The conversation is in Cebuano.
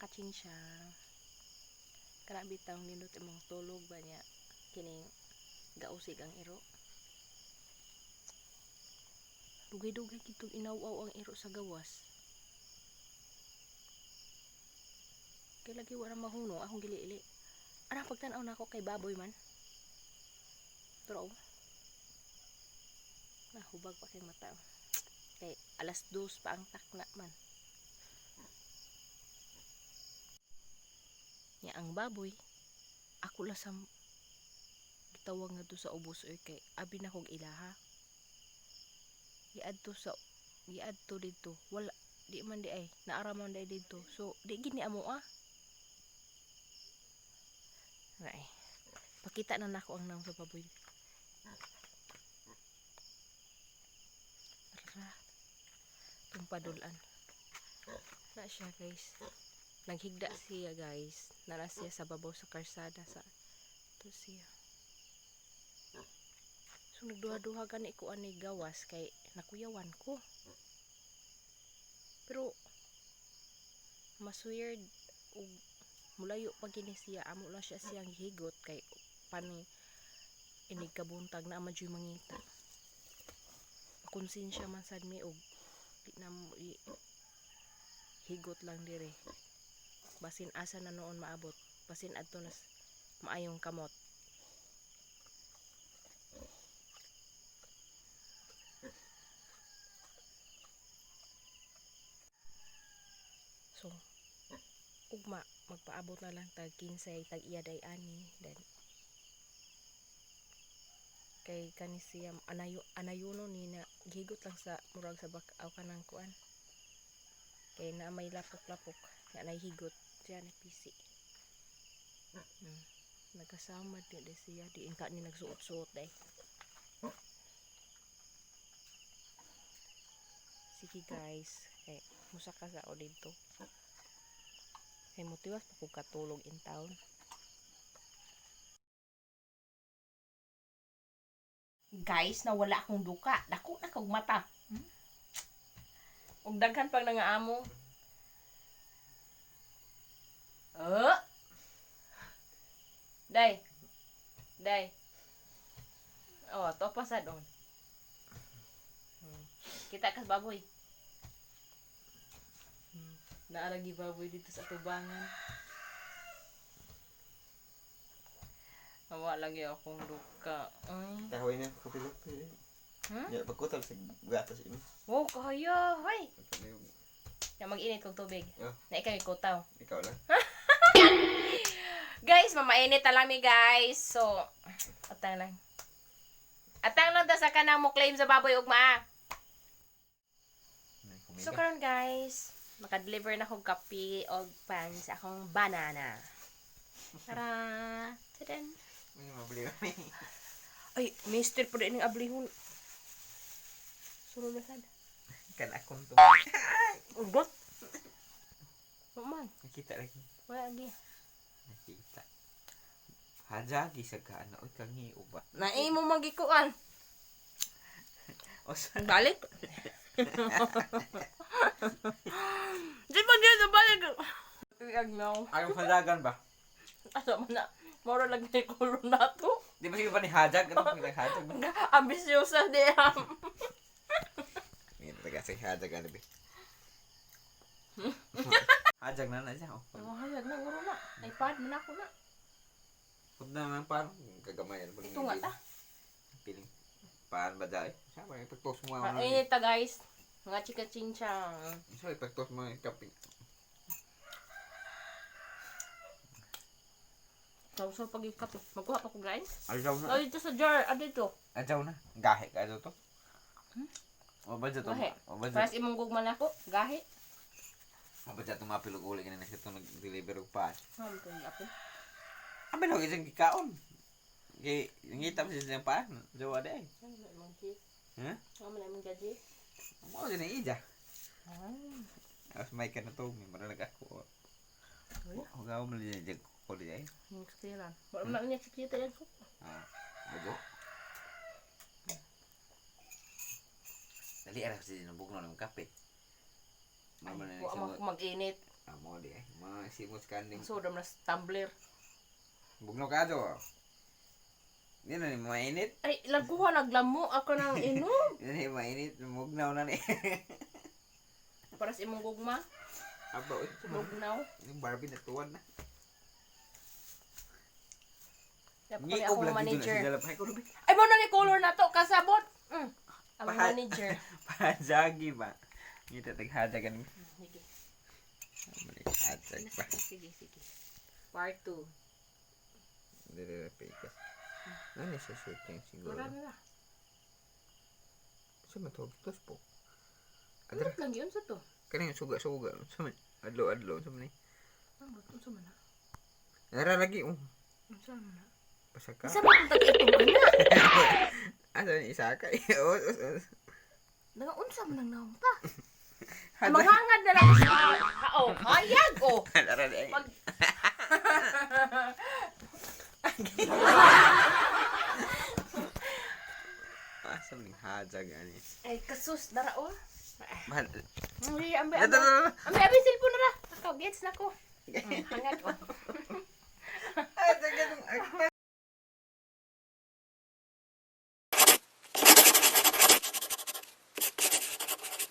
Kachinchang. Kana bitaw nindot imong tulog ba niya kining gausig ang iro. Dugay-dugay kitong inaw-aw ang iro sa gawas. Kay lagi wala mahunong akong giliili. Ana pagtan-aw nako kay baboy man. Pero oh, nahubag pa kay mata. Kay 2:00 pa ang takna man. Nya ang baboy ako lang sa gitawag nga sa ubos oy kay abi na kog ilaha. Giadto didto wala di man di ay naara man di didto. So di gini amo ah. Ay, pakita na nako ang naong sa baboy. Tara. Itong padulan. Na siya guys. Naghigda siya guys. Nara siya sa babaw sa karsada sa ito siya. So nagduha-duha gani ko ani gawas kay nakuyawan ko. Pero mas weird og mulayo pa gini siya, amo lang siya siyang higot kay pani inig kabuntag na man jud mangita. Konsensya man sad mi og di na mo higot lang dire. Basin asa na noon maabot, basin adto nas maayong kamot. So ugma magpaabot na lang tag 15 tag iya day ani then kay kani siya anayo anayuno ni na gihigot lang sa murag sa bakaw kanang kuan kay na may lapok-lapok nga nahigot siya ni pisi. Nagkasama di siya di inta ni nagsuot-suot day. Sige guys, kay musa ka sa o didto. Kay motiwas pa kog katulog in town. Guys, nawala akong duka. Dako na kog mata. Ug daghan pang nangaamo. Oh. Day. Day. Oh, to pa sad on. Kita kas baboy. Naalagi baboy dito sa tubangan. Awa lagi akong duka. Ay. Kahoy na, kapilok. Hmm? Ya, pagkutal sa gatas ini. Wow, kaya, hoy. Ya mag-init kog tubig. Oh. Na ikaw ikutaw. Ikaw lang. Guys, mamainit na lang mi guys. So, atang lang. Atang lang ta sa kanang mo claim sa baboy ugma. So karon guys, maka-deliver na kog kape og pan sa akong banana. Tara! Tadan! May mabili kami. Ay, mister po din ang ablihon. Sulod na sad. Kan akong to. Ugot. Man, Nakita lagi. wala lagi. Nakita. Hajagi sa kaana oy kangi uba. Naimo magikuan. Osa. Balik. Di ba dito balik? Agnaw. Ayaw hadagan ba? Asa man na? Moro lang ni kulo na to. Di ba sige pa ni hajag? Ano pa ni hajag ba? Ambisyosa di am. Hindi taga sa hajag ano ba? Hajag na na siya. Oh. Oh, hayag na guro na. Ay pad man ako na. Pud na man parang kagamayan. Ito nga ta. Piling. Paan ba dahil? Siya ba ipagtos mo ang Mainit ta guys. Mga chika chinchang. Siya ipagtos mo ang kape. Sausaw pag ikape. Magkuha pa ko guys. Ajaw na. Oh, dito sa jar. Ah, dito. Ajaw na. Gahe ka to. O ba dyan to? Gahe. O ba dyan? Paras imong gugma na ako. Gahi. O ba dyan tumapilog uli ka na siya itong nag-deliver og paas? Ano ito yung apo? Abi na isang gikaon. Kay ngita pa siya siyang paan. Jawa day. Ano na imong chi? Ha? Ano na imong gaji? Mo dyan na ija. Ah. Tapos may ka na to, may maralag ako. Hugaw mo lang dyan ko di ay. Yung katilan. Wala man niya sikita yan ko. Ah, bago. Dali ara kasi nabugno ng kape. Mama na Wa man ko mag-init. Amo di eh. Mga simot kanding. So dam na tumbler. Bugno ka do. Di na ni mainit. Ay, laguha naglamo ako ng inom. Di na ni mainit. Mugnaw na ni. Para sa imong gugma, Aba, uy. mugnaw. Yung Barbie natuwan na. Dapat ko ni Ngikob akong lagi dun na manager. si Jalap. Ay, kurubi. Ay, mo na ni color na to, kasabot. Ang manager. Pahajagi ba? Ngita taghajagan. Sige. Hajag pa. Sige, sige. Part 2. Dire pikas. Ano siya shooting siguro? Mura na. Sa man to tos po. Ano Adra lang yun sa to? kaning suga-suga. Sa man adlo-adlo sa man ni. Ang ba't unsa man na? Nara lagi oh. Unsa man na? Pasaka. Isa man tag itong ana. Asa ni isa ka? Oh, oh, oh. Nga unsa man ang naong ta? Hajag. Manghangad na lang sa oh, hayag oh. Nara di. Pag Asa man hajag ani. Ay kasus dara oh. Mahal. Ay, ambe Dara, ambe. dara, dara. Ambe ambe cellphone na ra. Ako gets na ko. Hangad oh.